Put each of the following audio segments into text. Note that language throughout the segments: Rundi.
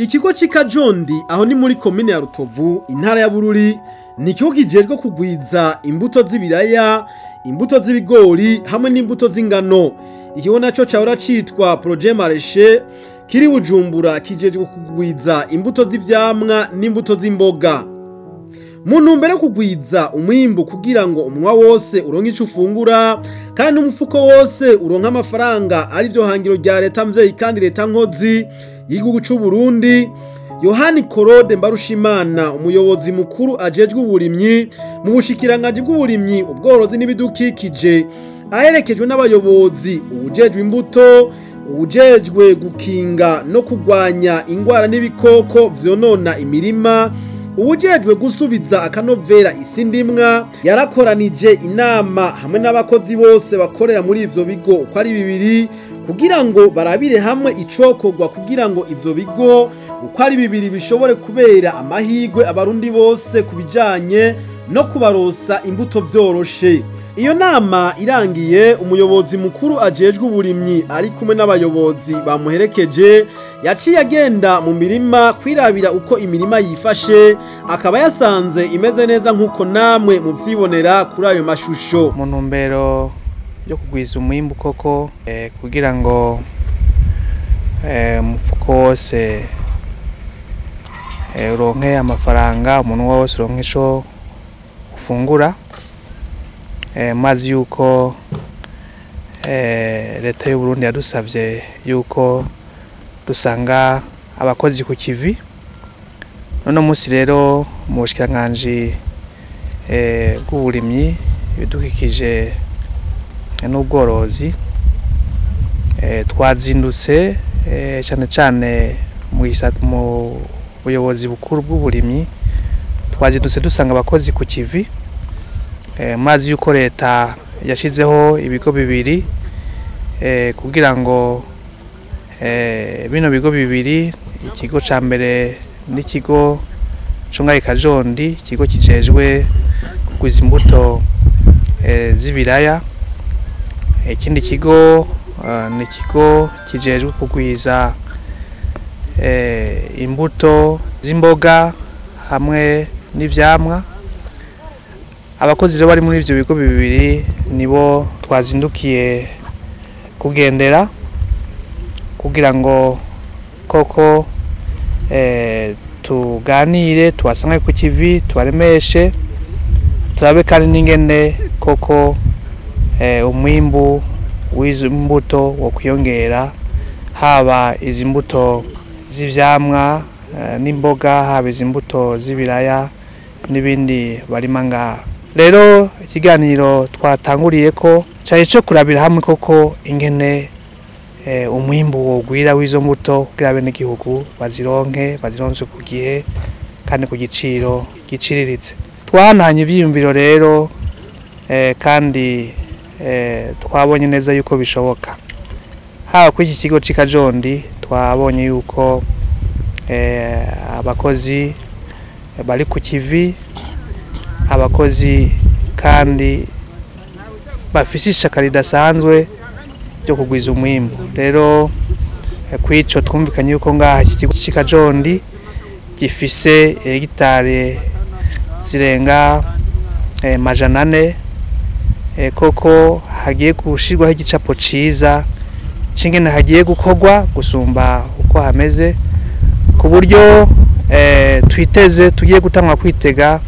Ikigo c'Ikajondi aho ni muri komine ya Rutovu, intara ya Bururi, ni ikigo kijejwe kugwiza imbuto z'ibiraya, imbuto z'ibigori hamwe n'imbuto z'ingano. Ikigo naco cahora citwa Projet Maraîcher kiri Bujumbura kijejwe kugwiza imbuto z'ivyamwa n'imbuto z'imboga. Mu ntumbero yo kugwiza umwimbu kugira ngo umunwa wose uronke ico ufungura kandi n'umufuko wose uronke amafaranga, arivyo hangiro rya leta mvyeyi kandi leta nkozi y'igihugu c'u Burundi, Yohani Korode Mbarushimana, umuyobozi mukuru ajejwe uburimyi mu bushikiranganji bw'uburimyi, ubworozi n'ibidukikije, aherekejwe n'abayobozi, uwujejwe imbuto, uwujejwe gukinga no kugwanya ingwara n'ibikoko vyonona imirima, uwujejwe gusubiza akanovera isi ndimwa, yarakoranije inama hamwe n'abakozi bose bakorera muri ivyo bigo uko ari bibiri kugira ngo barabire hamwe icokorwa kugira ngo ivyo bigo uko ari bibiri bishobore kubera amahirwe abarundi bose ku bijanye no kubarosa imbuto vyoroshe. Iyo nama irangiye, umuyobozi mukuru ajejwe uburimyi ari kumwe n'abayobozi bamuherekeje yaciye agenda mu mirima kwirabira uko imirima yifashe, akaba yasanze imeze neza nk'uko namwe muvyibonera kuri ayo mashusho. Mu ntumbero yo kugwiza umwimbu koko, kugira ngo umufuko wose uronke amafaranga, umuntu wose uronke ico ufungura, mazi yuko leta y'u Burundi yadusavye yuko dusanga abakozi ku kivi. None munsi rero mu bushikiranganji bw'uburimyi, ibidukikije n'ubworozi, twazindutse cane cane mu buyobozi bukuru bw'uburimyi, twazindutse dusanga abakozi ku kivi. Mazi yuko leta yashizeho ibigo bibiri kugira ngo bino bigo bibiri, ikigo ca mbere n'ikigo Cungayi Kajondi, ikigo kijejwe kugwiza imbuto z'ibiraya, ikindi kigo ni ikigo kijejwe kugwiza imbuto z'imboga hamwe n'ivyamwa. Abakozi rero bari muri ivyo bigo bibiri nibo twazindukiye kugendera kugira ngo koko tuganire, tubasange ku kivi, tubaremeshe, turabe kandi n'ingene koko umwimbu w'izo mbuto wo kwiyongera, haba izi mbuto z'ivyamwa n'imboga, haba izi mbuto z'ibiraya n'ibindi barima ngaha. Rero ikiganiro twatanguriye ko cari ico kurabira hamwe koko ingene umwimbu wogwira w'izo mbuto kugira abenegihugu bazironke, bazironse ku gihe kandi ku giciro giciriritse. Twahanahanye ivyiyumviro rero, kandi twabonye neza yuko bishoboka. Haba kuri iki kigo c'Ikajondi twabonye yuko abakozi bari ku kivi, abakozi kandi bafise ishaka ridasanzwe ryo kugwiza umwimbu. Rero kwico twumvikanye yuko ngaha iki kigo c'Ikajondi gifise hegitare zirenga 400, koko hagiye gushirwaho igicapo ciza c'ingene hagiye gukorwa gusumba uko hameze, ku buryo twiteze tugiye gutangwa kwitega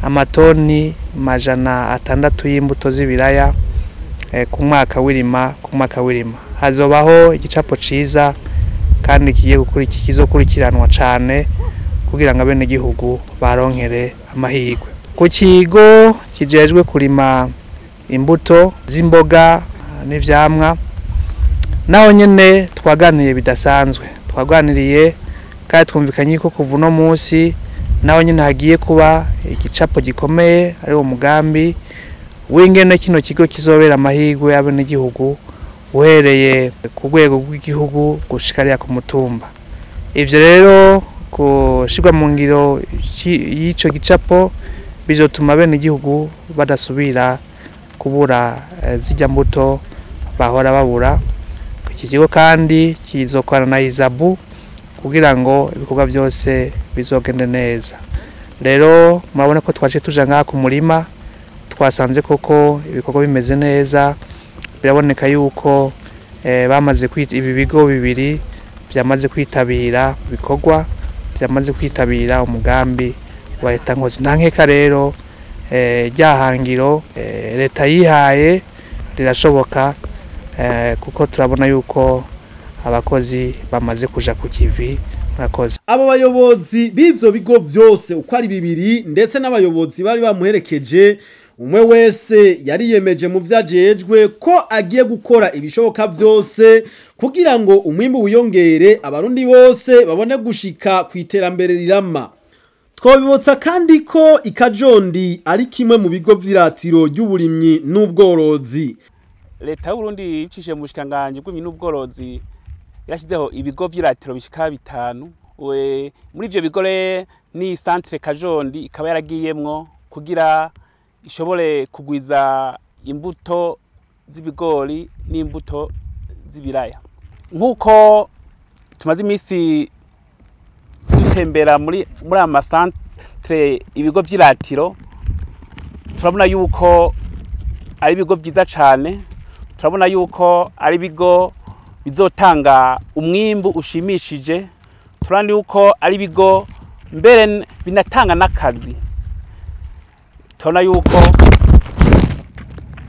amatoni 600 y'imbuto z'ibiraya ku mwaka w'irima. Ku mwaka w'irima hazobaho igicapo ciza kandi kigiye kizokurikiranwa cane kugira ngo abenegihugu baronkere amahirwe. Ku kigo kijejwe kurima imbuto z'imboga n'ivyamwa naho nyene twaganiriye bidasanzwe, twaganiriye kandi twumvikanye ko kuva uno munsi naho nyene hagiye kuba igicapo gikomeye, ari wo mugambi w'ingene kino kigo kizobera amahirwe abenegihugu uhereye ku rwego rw'igihugu gushika ku mutumba. Ivyo rero gushirwa mu ngiro y'ico gicapo bizotuma abenegihugu badasubira kubura zirya mbuto bahora babura. Iki kigo kandi kizokorana na Izabu kugira ngo ibikorwa byose bizogende neza. Rero murabona ko twaje tuja ngaha ku murima, twasanze koko ibikorwa bimeze neza. Biraboneka yuko bamaze ibi bigo bibiri byamaze kwitabira ibikorwa, byamaze kwitabira umugambi wa leta nkozi. Nta nkeka rero ryahangiro leta yihaye rirashoboka, kuko turabona yuko abakozi bamaze kuja ku kivi. Murakoze. Abo bayobozi b'ivyo bigo byose uko ari bibiri ndetse n'abayobozi bari bamuherekeje, umwe wese yariyemeje mu vyajejwe ko agiye gukora ibishoboka byose kugira ngo umwimbu wiyongere, abarundi bose babone gushika ku iterambere rirama. Twabibutsa kandi ko Ikajondi ari kimwe mu bigo vy'iratiro ry'uburimyi n'ubworozi. Leta y'Uburundi icishije mu bushikiranganji bw'uburimyi n'ubworozi yarashyizeho ibigo vy'iratiro bishika 5. Muri ivyo bigo ni centre Kajondi ikaba yaragiyemwo kugira ishobore kugwiza imbuto z'ibigori n'imbuto z'ibiraya. Nk'uko tumaze imisi dutembera muri ama centre ibigo vy'iratiro, turabona yuko ari ibigo vyiza cane, turabona yuko ari ibigo bizotanga umwimbu ushimishije, turabona yuko ari ibigo mbere binatanga n'akazi. Turabona yuko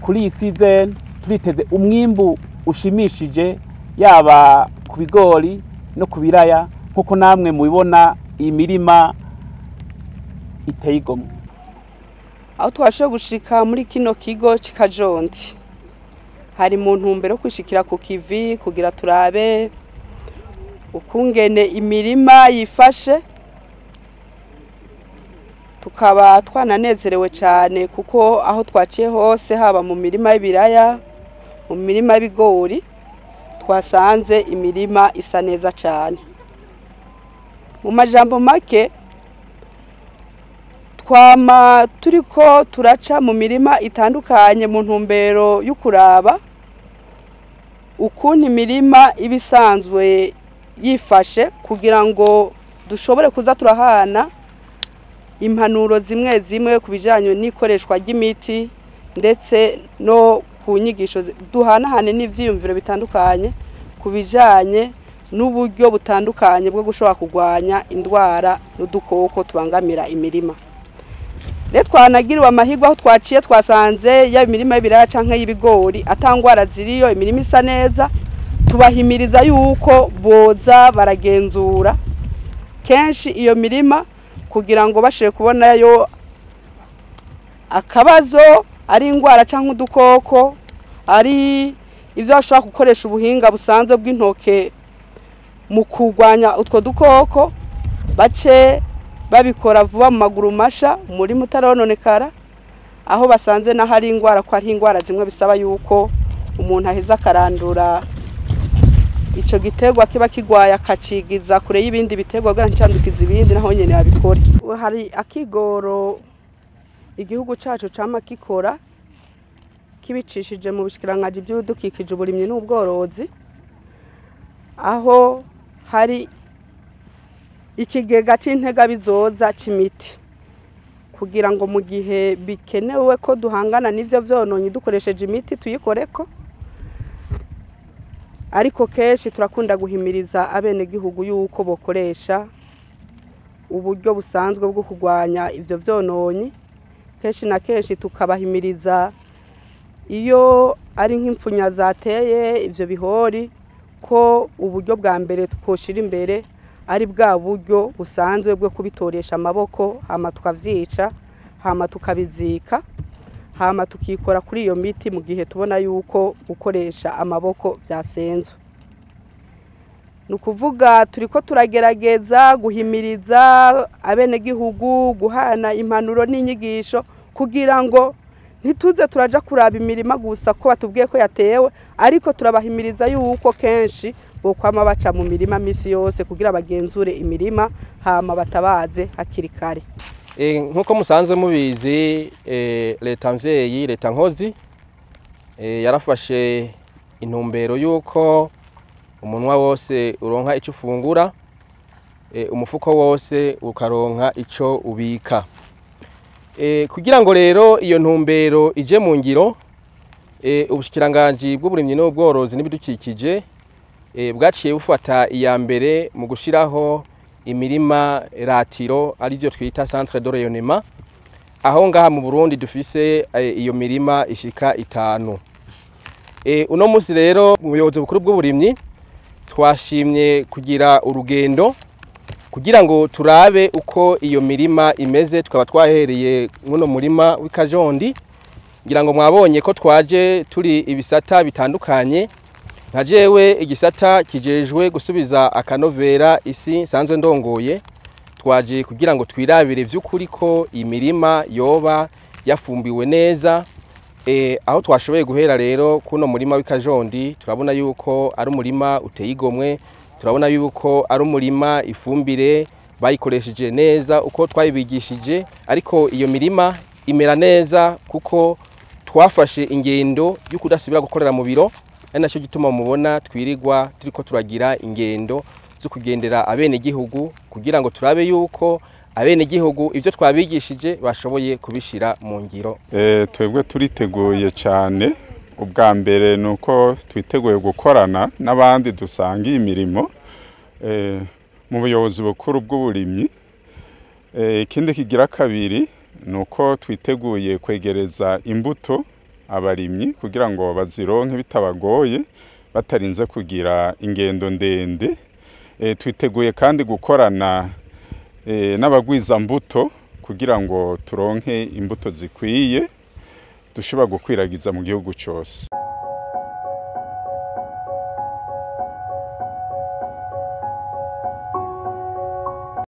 kuri iyi season turiteze umwimbu ushimishije, yaba ku bigori no ku biraya, nkuko namwe mubibona imirima iteye igomwe. Aho twashoboye gushika muri kino kigo c'Ikajondi hari mu ntumbero yo kwishikira ku kivi kugira turabe ukungene imirima yifashe. Tukaba twananezerewe cyane kuko aho twaciye hose, haba mu mirima y'ibiraya, mu mirima y'ibigori, twasanze imirima isa neza cyane. Mu majambo make, twama turiko turaca mu mirima itandukanye mu ntumbero y'ukuraba ukuntu imirima iba isanzwe yifashe, kugira ngo dushobore kuza turahana impanuro zimwe zimwe ku bijyanye n'ikoreshwa ry'imiti, ndetse no ku nyigisho duhanahane n'ivyiyumviro bitandukanye ku bijyanye n'uburyo butandukanye bwo gushobora kurwanya indwara n'udukoko tubangamira imirima. Rero twanagiriwe amahirwe aho twaciye twasanze yaba imirima y'ibiraya canke y'ibigori atangwara ziriyo, imirima isa neza. Tubahimiriza yuko boza baragenzura kenshi iyo mirima kugira ngo bashe kubonayo akabazo, ari indwara canke udukoko, ari ivyo bashobora gukoresha ubuhinga busanzwe bw'intoke mu kurwanya utwo dukoko, bace babikora vuba mu maguru masha umurima utarononekara. Aho basanze naho ari indwara, ko ari indwara zimwe bisaba yuko umuntu aheza akarandura ico giterwa kiba kigwaye akacigiza kure y'ibindi biterwa kugira nticandukize ibindi, naho nyene babikore. Hari akigoro igihugu cacu cama gikora kibicishije mu bushikiranganji bw'ibidukikije, uburimyi n'ubworozi, aho hari ikigega c'intega bizoza c'imiti, kugira ngo mu gihe bikenewe ko duhangana n'ivyo vyononyi dukoresheje imiti tuyikoreko. Ariko kenshi turakunda guhimiriza abenegihugu yuko bokoresha uburyo busanzwe bwo kurwanya ivyo vyononyi. Kenshi na kenshi tukabahimiriza iyo ari nk'impfunya zateye ivyo bihori, ko uburyo bwa mbere twoshira imbere ari bwa buryo busanzwe bwo kubitoresha amaboko, hama tukavyica, hama tukabizika, hama tukikora kuri iyo miti mu gihe tubona yuko gukoresha amaboko vyasenzwe. Ni ukuvuga turiko turagerageza guhimiriza abenegihugu, guhana impanuro n'inyigisho, kugira ngo ntituze turaja kuraba imirima gusa ko batubwiye ko yatewe, ariko turabahimiriza yuko kenshi bokwama baca mu mirima misi yose kugira bagenzure imirima, hama batabaze hakiri kare. Nkuko musanzwe mubizi, leta mvyeyi, leta nkozi, yarafashe intumbero yuko umunwa wose uronka ico ufungura. Umufuko wose ukaronka ico ubika. Kugira ngo rero iyo ntumbero ije mu ngiro, ubushikiranganji bw'uburimyi n'ubworozi n'ibidukikije bwaciye bufata iya mbere mu gushiraho imirima ratiro, arivyo twita centre de rayonnement, aho ngaha mu Burundi dufise iyo mirima ishika 5. Uno musi rero mu buyobozi bukuru bw'uburimyi twashimye kugira urugendo kugira ngo turabe uko iyo mirima imeze. Tukaba twahereye muno murima w'Ikajondi. Ngira ngo mwabonye ko twaje turi ibisata bitandukanye, nka jewe igisata kijejwe gusubiza akanovera isi nsanzwe ndongoye. Twaje kugira ngo twirabire vy'ukuri ko imirima yoba yafumbiwe neza. Aho twashoboye guhera rero kuno murima w'Ikajondi, turabona yuko ari umurima uteye igomwe, turabona yuko ari umurima ifumbire bayikoresheje neza uko twayibigishije, ariko iyo mirima imera neza kuko twafashe ingendo yo kudasubira gukorera mu biro, ari naco gituma mubona twirirwa turiko turagira ingendo zo kugendera abene gihugu kugira ngo turabe yuko abene gihugu ivyo twabigishije bashoboye kubishira mu ngiro. Twebwe turiteguye cyane. Ubwa mbere nuko twiteguye gukorana n'abandi dusanga iyi mirimo mu buyobozi bukuru bw'uburimyi. Ikindi kigira kabiri nuko twiteguye kwegereza imbuto abarimyi kugira ngo bazironke bitabagoye, batarinze kugira ingendo ndende. Twiteguye kandi gukorana n'abagwiza mbuto kugira ngo turonke imbuto zikwiye dushobora gukwiragiza mu gihugu cyose.